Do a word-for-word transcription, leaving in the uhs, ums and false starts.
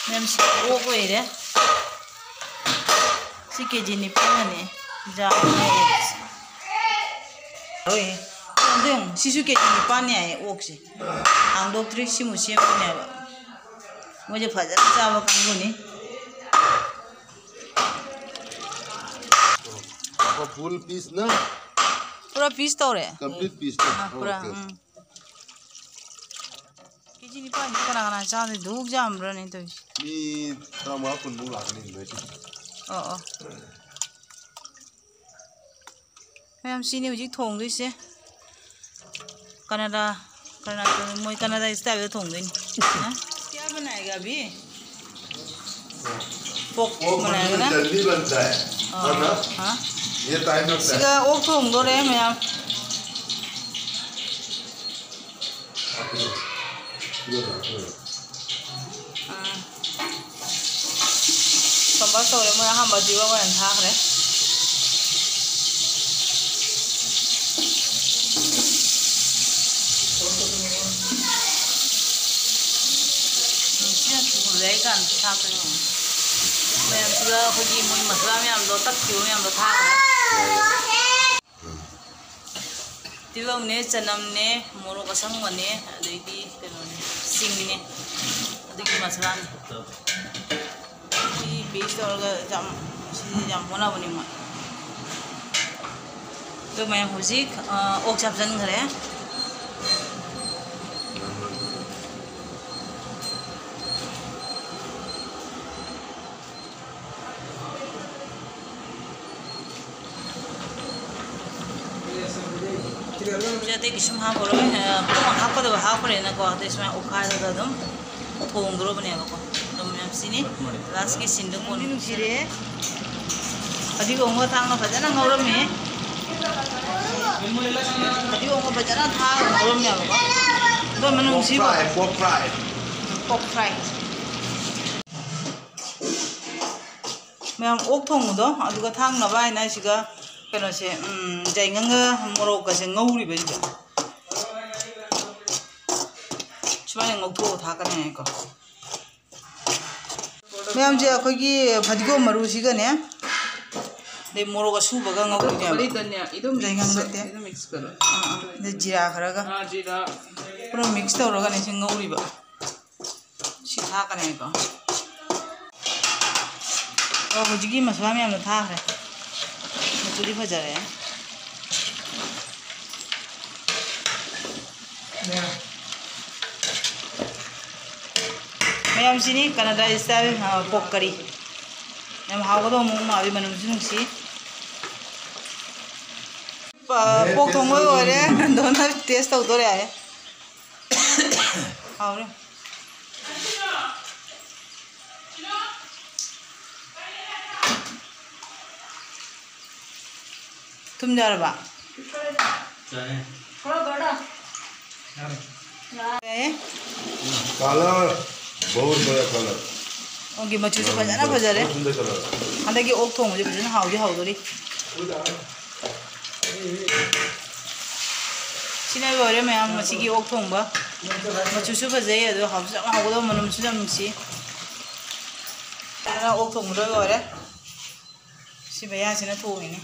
ꯃꯌꯥꯝ, ꯁꯤ ꯑꯣꯛ ꯂꯩꯔꯦ꯫ ꯁꯤ ꯀꯦ ꯖꯤ ꯅꯤꯄꯥꯟꯅꯤ꯫ ꯌꯥꯝꯃꯦ ꯑꯣꯛꯁꯦ꯫ ꯍꯣꯏ꯫ ꯑꯗꯨ ꯌꯦꯡꯉꯨ, ꯁꯤꯁꯨ ꯀꯦ ꯖꯤ ꯅꯤꯄꯥꯟꯅꯤ ꯍꯥꯏꯌꯦ ꯑꯣꯛꯁꯦ꯫ ꯍꯥꯡꯗꯣꯛꯇ꯭ꯔꯤ, ꯁꯤꯃꯨꯛ ꯁꯦꯝꯕꯅꯦꯕ꯫ ꯃꯣꯏꯁꯦ ꯐꯖꯅ ꯆꯥꯕ ꯀꯥꯡꯕꯨꯅꯤ꯫ ꯑꯣ, full piece ꯅ? ꯄꯨꯔꯥ piece ꯇꯧꯔꯦ꯫ Complete piece ꯇ? ꯑꯥ, ꯄꯨꯔꯥ, okay꯫ ꯎꯝ꯫ ꯀꯦ ꯖꯤ ꯅꯤꯄꯥꯟꯗꯤ ꯀꯅꯥ ꯀꯅꯥ ꯆꯥꯗꯣꯏ? ꯗꯨꯛ ꯌꯥꯝꯕ꯭ꯔꯥꯅꯦ ꯇꯧꯔꯤꯁꯦ? ꯃꯤ ꯇꯔꯥꯃꯉꯥ ꯀꯨꯟꯃꯨꯛ ꯂꯥꯛꯀꯅꯤ ꯑꯗꯨꯗꯩꯗꯤ꯫ ꯑꯣ, ꯑꯣ꯫ ꯃꯌꯥꯝ, ꯁꯤꯅꯤ ꯍꯧꯖꯤꯛ ꯊꯣꯡꯗꯣꯏꯁꯦ꯫ ꯀꯅꯥꯗꯥ, ꯀꯅꯥꯗꯥ, ꯃꯣꯏ ꯀꯅꯥꯗꯥ style ꯗ ꯊꯣꯡꯗꯣꯏꯅꯤ꯫ ꯍꯥ? क्या बनाएगा अभी? पोर्क पोर्क बनाएगा ना? जल्दी बनता है। हाँ, है ना? हाँ। ये टाइम लगता है। ꯁꯤꯒ ꯑꯣꯛ ꯊꯣꯡꯗꯣꯔꯦ ꯃꯌꯥꯝ꯫ ꯑꯥ꯫ ꯁꯝꯕꯔ ꯇꯧꯔꯦ, ꯃꯣꯏ ꯑꯍꯥꯟꯕ ꯗꯤꯕ ꯑꯣꯏꯅ ꯊꯥꯈ꯭ꯔꯦ꯫ ꯎꯝ, ꯁꯤꯅ ꯊꯨꯅ ꯂꯩ ꯀꯥꯟꯗ ꯊꯥꯛꯄꯅꯦ꯫ ꯃꯌꯥꯝꯁꯤꯗ ꯑꯩꯈꯣꯏꯒꯤ ꯃꯣꯏ ꯃꯁꯂꯥ ꯃꯌꯥꯝꯗꯣ, ꯇꯛꯈꯤꯕ ꯃꯌꯥꯝꯗꯣ ꯊꯥꯈ꯭ꯔꯦ꯫ ꯇꯤꯜꯍꯧꯅꯦ, ꯆꯅꯝꯅꯦ, ꯃꯣꯔꯣꯛ ꯑꯁꯪꯕꯅꯦ, ꯑꯗꯩꯗꯤ ꯀꯩꯅꯣꯅꯦ, ꯆꯤꯡꯅꯦ, ꯑꯗꯨꯒꯤ ꯃꯁꯂꯥꯅꯦ꯫ ꯁꯤ paste ꯇꯧꯔꯒ ꯌꯥꯝ, ꯁꯤꯗꯤ ꯌꯥꯝ ꯍꯣꯠꯅꯕꯅꯤ ꯃꯣꯏ꯫ ꯑꯗꯨ ꯃꯌꯥꯝ ꯍꯧꯖꯤꯛ, ꯑ, ꯑꯣꯛꯁꯦ ꯍꯥꯞꯆꯤꯟꯈ꯭ꯔꯦ꯫ ꯁꯤ ꯑꯇꯩ ꯀꯩꯁꯨꯝ ꯍꯥꯞꯄꯔꯣꯏ꯫ ꯑ, ꯄꯨꯡ ꯍꯥꯞꯀꯗꯕ ꯍꯥꯞꯈ꯭ꯔꯦꯅꯀꯣ, ꯑꯇꯩ ꯁꯨꯃꯥꯏꯅ ꯑꯣꯠꯈꯥꯏꯔꯒ ꯑꯗꯨꯝ ꯊꯣꯡꯗꯣꯔꯕꯅꯦꯕꯀꯣ꯫ ꯑꯗꯨꯝ ꯃꯌꯥꯝ ꯁꯤꯅꯤ ꯂꯥꯁꯀꯤ ꯁꯤꯟꯗ ꯀꯣꯟ ꯅꯨꯡꯁꯤꯔꯦ꯫ ꯐꯗꯤꯒꯣꯝꯒ ꯊꯥꯡꯅ ꯐꯖꯅ ꯉꯧꯔꯝꯃꯤ꯫ ꯐꯗꯤꯒꯣꯝꯒ ꯐꯖꯅ ꯊꯥꯡꯅ ꯉꯧꯔꯝꯃꯦꯕꯀꯣ꯫ ꯑꯗꯣ ꯃꯅꯨꯡ ꯁꯤꯕ ꯄꯣꯛ ꯐ꯭ꯔꯥꯏ꯫ ꯃꯌꯥꯝ ꯑꯣꯛ ꯊꯣꯡꯕꯗꯣ ꯑꯗꯨꯒ ꯊꯥꯡꯅꯕ ꯍꯥꯏꯅ ꯁꯤꯒ ꯀꯩꯅꯣꯁꯦ, ꯎꯝ, ꯌꯥꯏꯉꯪꯒ ꯃꯣꯔꯣꯛꯀꯁꯦ ꯉꯧꯔꯤꯕ ꯑꯩꯁꯦ꯫ ꯁꯨꯃꯥꯏꯅ ꯉꯧꯊꯣꯛꯑ ꯊꯥꯛꯀꯅꯤ ꯍꯥꯏꯀꯣ꯫ ꯃꯌꯥꯝꯁꯦ ꯑꯩꯈꯣꯏꯒꯤ ꯐꯗꯤꯒꯣꯝ ꯃꯔꯨꯁꯤꯒꯅꯦ, ꯑꯗꯩ ꯃꯣꯔꯣꯛ ꯑꯁꯨꯕꯒ ꯉꯧꯗꯣꯏꯅꯦꯕ꯫ ꯄꯨꯂꯤꯗꯅꯦ, ꯑꯗꯨꯝ ꯑꯗꯩ ꯉꯥꯡ ꯅꯠꯇꯦ꯫ ꯑꯗꯨꯝ mix ꯀꯔꯣ꯫ ꯑꯥ, ꯑꯥ꯫ ꯑꯗꯩ ꯖꯤꯔꯥ ꯈꯔꯒ꯫ ꯑꯥ, ꯖꯤꯔꯥ꯫ ꯄꯨꯔꯥ mix ꯇꯧꯔꯒꯅꯦ ꯁꯤ ꯉꯧꯔꯤꯕ꯫ ꯁꯤ ꯊꯥꯛꯀꯅꯦꯕꯀꯣ꯫ ꯑꯣ, ꯍꯧꯖꯤꯛꯀꯤ ꯃꯁꯂꯥ ꯃꯌꯥꯝꯗꯣ ꯊꯥꯈ꯭ꯔꯦ꯫ ꯃꯆꯨꯗꯤ ꯐꯖꯔꯦ꯫ ꯃꯌꯥꯝꯁꯤꯅꯤ Canada style, ꯑ, pork curry꯫ ꯌꯥꯝ ꯍꯥꯎꯒꯗꯧꯕ ꯃꯑꯣꯡ ꯃꯥꯜꯂꯤ, ꯃꯅꯝꯁꯨ ꯅꯨꯡꯁꯤ꯫ ꯄ-, pork ꯊꯣꯡꯕ ꯂꯣꯏꯔꯦ꯫ ꯗꯣꯟꯅ taste ꯇꯧꯗꯣꯔꯦ ꯍꯥꯏ꯫ ꯍꯥꯎꯔꯦ꯫ ꯊꯨꯝ ꯌꯥꯔꯕ? ꯌꯥꯔꯦ꯫ ꯌꯥꯔꯦ꯫ Color, बहुत बड़ा color। ꯑꯣꯀꯦ, ꯃꯆꯨꯁꯨ ꯐꯖꯅ ꯐꯖꯔꯦ꯫ बहुत सुंदर color। ꯍꯟꯗꯛꯀꯤ ꯑꯣꯛ ꯊꯣꯡꯕꯁꯦ ꯐꯖꯅ ꯍꯥꯎꯗꯤ ꯍꯥꯎꯗꯣꯔꯤ꯫ ꯁꯤꯅ ꯂꯣꯏꯔꯦ ꯃꯌꯥꯝ, ꯉꯁꯤꯒꯤ ꯑꯣꯛ ꯊꯣꯡꯕ꯫ ꯃꯆꯨꯁꯨ ꯐꯖꯩ, ꯑꯗꯣ ꯍꯥꯎꯁꯨ ꯌꯥꯝ ꯍꯥꯎꯒꯗꯧꯕ, ꯃꯅꯝꯁꯨ ꯌꯥꯝ ꯅꯨꯡꯁꯤ꯫ ꯑꯗꯨꯅ ꯑꯣꯛ ꯊꯣꯡꯕꯗꯣ ꯂꯣꯏꯔꯦ꯫ ꯁꯤ ꯃꯌꯥꯁꯤꯅ ꯊꯣꯡꯉꯤꯅꯦ꯫